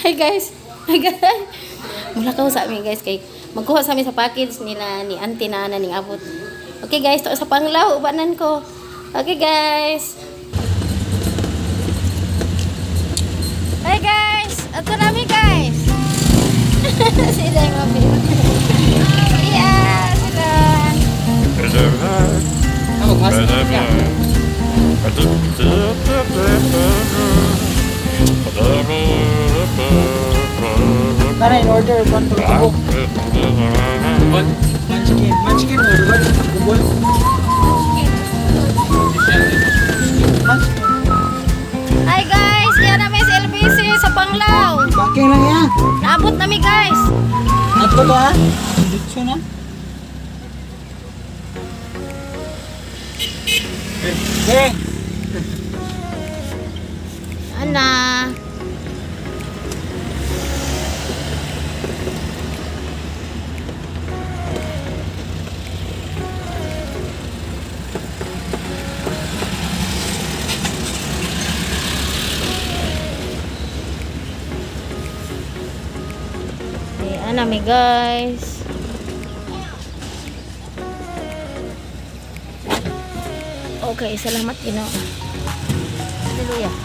Hi guys. Hi guys. Mulakaw sa amin, guys, kay magkuha sa amin sa package nila ni Auntie Nana ning abot. Okay guys, to sa Panglao ubanan ko. Okay guys. Hi guys. Ato nami, guys. Sila yung mabi. Yeah, sila. Ah, magmas ka. Para in order one to book. What? Munchkin. Munchkin or what? Google. Munchkin. Hi guys, diyan namin sa LBC sa Panglao. Backing lang yan. Naabot nami, guys. At ko to ha? Dito na. Okay. Ana. Okay, ana mi, guys. Okay, salamat Ginoo. Hallelujah.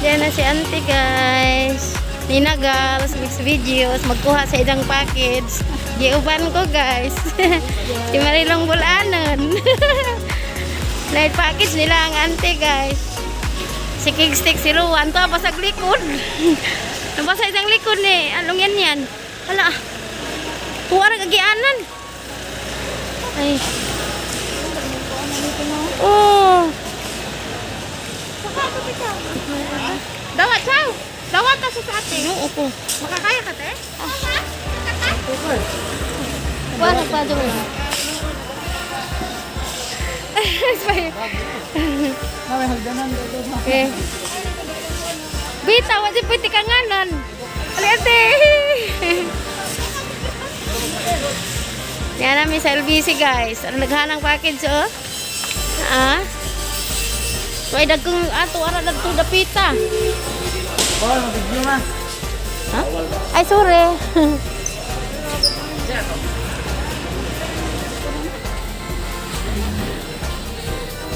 Diyan na si auntie, guys. Nina Gals, mix videos, magkuha sa idang package. Giuban ko, guys. Si Marilong Bulanon. Night package nila ang auntie, guys. Si King Stick si Ruan to basag likod. Nabasa isang likod ni. Anong yan yan? Hala. Tuwa ra kagianan. Ay. Oh. Dawat, chow! Dawat ka sa ate. Ginoo ko. Makakaya ka, te? Wala pa doon. Na may hagdanan dito. Okay. Bita, wala pwede ka nganon. Ali, ate. Yan namin sa LBC, guys. Ang naghanang package, oh. Ah. Way dagkong ato ara dagto dapita. Bawal mag-video ma. Ha? Ay, sorry.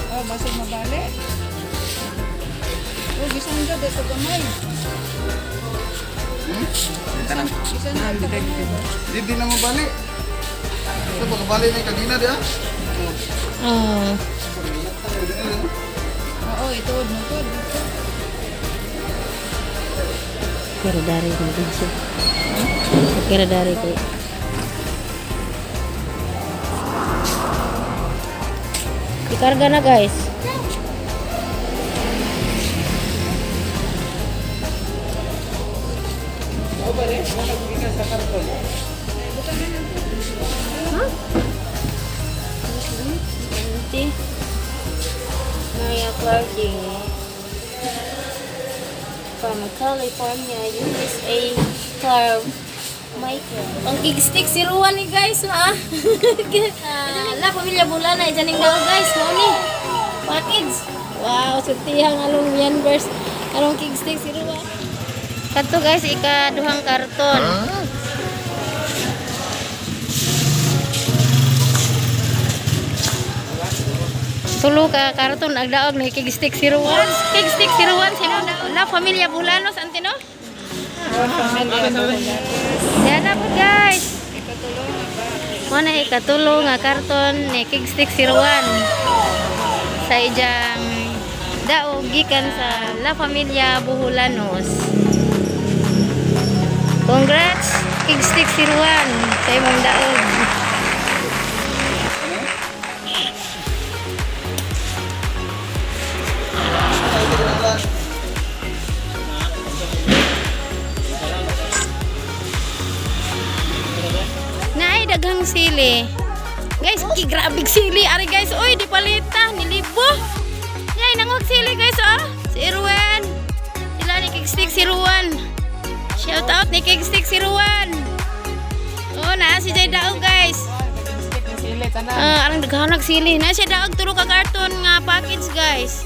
Oh, basig mabali. Oh, gisan ka dito gamay. Gisan ka gamay. Di di na mo balik. So pagkabalik na yung kanina di ah. Oh. Oo, ito, ito, dito. Kira dari ko video. Kira dari ko. Ikarga na, guys. Huh? Auntie. Maria Clarky. From California, USA. Clark Michael. Ang stick si Ruan ni guys, ha? La Pamilya Bulana, dyan yung daw, guys. Mao ni. Package. Wow, sultihang along members. Along kig stick si Ruan. Kadto guys, ikaduhang karton. Tulo ka karton agdaog na kig stick si Ruan. Kig stick si Ruan sa imong daog. La Familia Bulanos ante no? Yan na po, guys. Mo na ikatulo nga karton ni kig stick si Ruan. Sa ijang daog gikan sa La Familia Buhulanos. Congrats, kig stick si Ruan sa imong daog. sili. Guys, ki grabe sili. Ari guys, oy, di palita, nilibo. Yay, nangog sili guys, oh. Si Irwan. Sila ni Kigstick si Ruan. Shout out ni Kigstick si Ruan. Oh, naa si Jay Daog guys. Ah, arang daghanag sili. Na siya daog tulo ka karton nga package guys.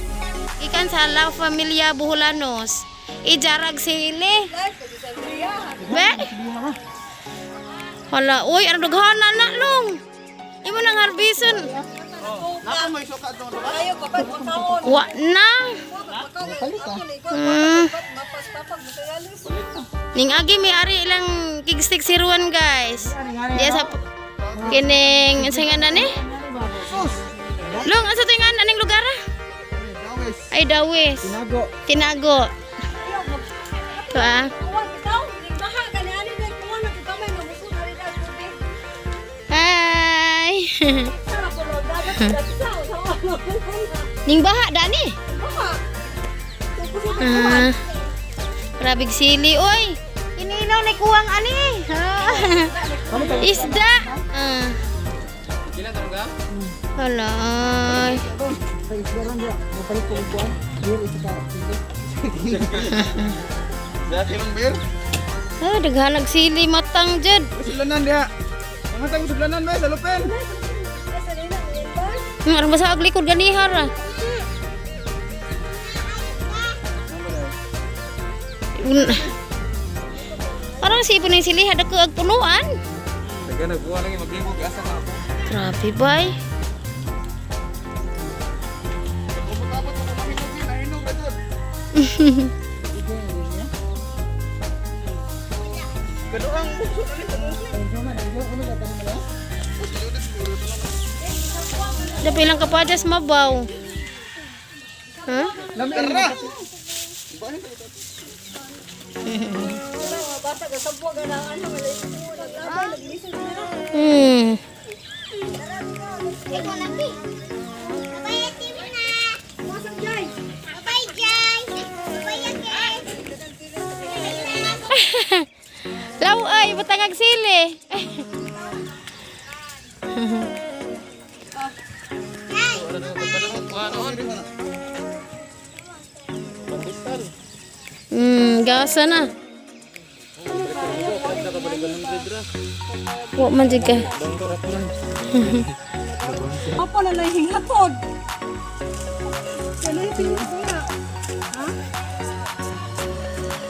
Ikan sa La Familia Buholanos. Ijarag sili. Be? Hala, uy, arang daghana na long. Imo nang harbison. Wa na. Ning agi may ari ilang kigstick si Ruan guys. Diya sa kining unsa nga na ni? Long, asa to nga aning lugar ah? Ay, Dawis. Tinago. Tinago. Ito ah. Hi. Ning baha dani. Ah. Grabig sili oy. Inilaw na kuwang ani. Ah. Isda. Ah. Ilan tanong ka? Hala. Ay. Sa isda ron diya. Mapalit ko kuan. Beer isa ka. Dati lang beer. Ah, daghanag sili matang jud. Sulanan diha. Pangatang sulanan ba sa lupin. Aron ba sa aglikod ganihar ah. Parang si ipon ng sili hada ko ag punuan. Daga nagbuha lang yung maglibog asa ka ako. Grabe bay. Abot-abot ko mahinog ni nahinog na jud. Kaduang bukso na ni kumusi. Dapat ilang kapadas mabaw. Ha? Tara. Law ay batangag sili. Gasa na. Wa man jud ka. Opo na lang hingatod. Kaya yung nga.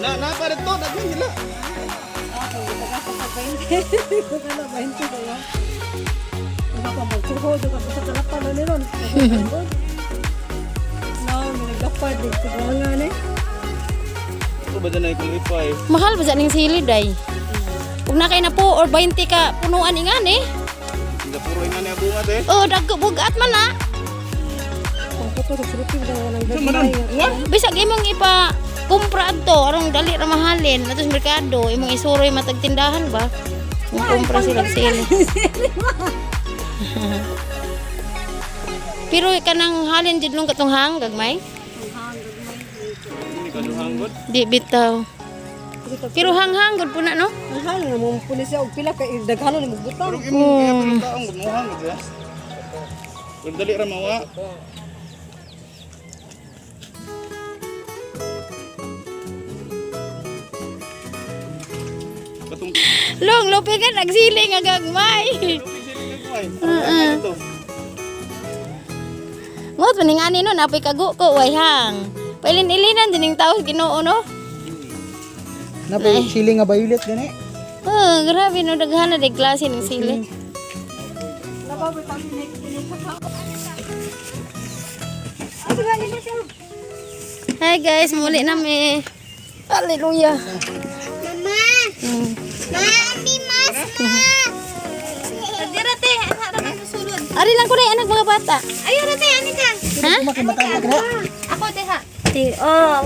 Na na pa dito daghan sila. Ano, 20 ba yun? Baka magsuhod, baka sa kalapan na niron. No, nagdapad dito nga ni. Ito ba dyan ay kulipay? Mahal ba sa ning sili day? Ug na kay na po or 20 ka punuan ingan eh. Hindi puro nga niya bunga te. Oh, dagko bugat man na. Bisag imong ipa kumpra adto arong dali ra mahalin ato sa merkado imong isuroy matag tindahan ba? Imong kumpra sila sili. Pero kanang halin jud long katong hang gagmay? Hindi ka duhanggod. Di bitaw. Pero hanghang gud po na no? Mahal na mo pulis siya og pila kay daghano ni magbutang. Pero imong kaya pero taong gumuhang gud ya. Pero dali ra mawa. Katong Long lupi ka nagsili nga gagmay. Ito. Ngot maning ani no napoy kagu ko way hang. Pailin-ilinan dining tao Ginoo no. Napay sili nga violet gani. Oh, grabe no daghan na dig klase ng sili. Hi guys, muli na mi. Hallelujah. Mama! Mami, mas ma! Dira te, anak ra man sulod. Ari lang ko na anak mga bata. Ayo ra te, ani ka. Ha? Ako te ha. Ti, oh.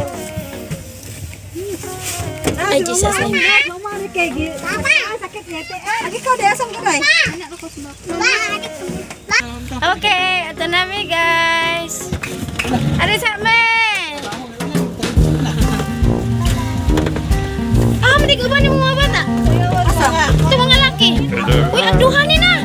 Ay, Jesus name. Mama ni kay gi. Ah, sakit niya te. Ah, ikaw di asam gulay. Anak ko sa Mama. Okay, ito na mi guys. Ari sa me. Ah, manig uban ni mga bata. Asa? Ito mga laki. Uy, ang duha ni na.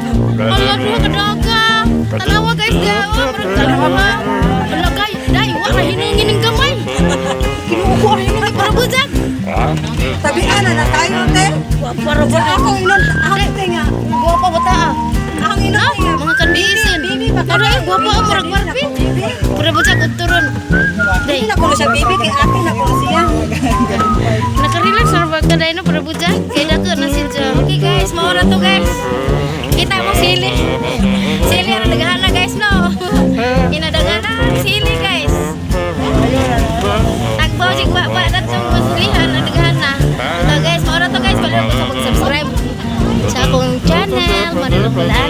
Tabian na na tayo, te. Guwapa ra ba? Ako inon, ako te nga. Guwapa ba ta ah? Ang inon No, te nga. mga kandiisin. Bibi, baka Pero ay, guwapa ang murag Barbie. Pura ba siya kuturon? Day, Hindi na ko na siya bibi, kay ate na ko na siya. nakarelax na ba ka day no? Pura ba siya? Kaya dako na siya. Okay guys, maura to guys. Kita mo sili. Sili ang nagahana guys no. Inadaganan sili guys. Tagbaw si ba datong masilihan ang nagahana. So guys, maura to guys. Palihog ko sa pag-subscribe sa akong channel, Marilong Bulanan.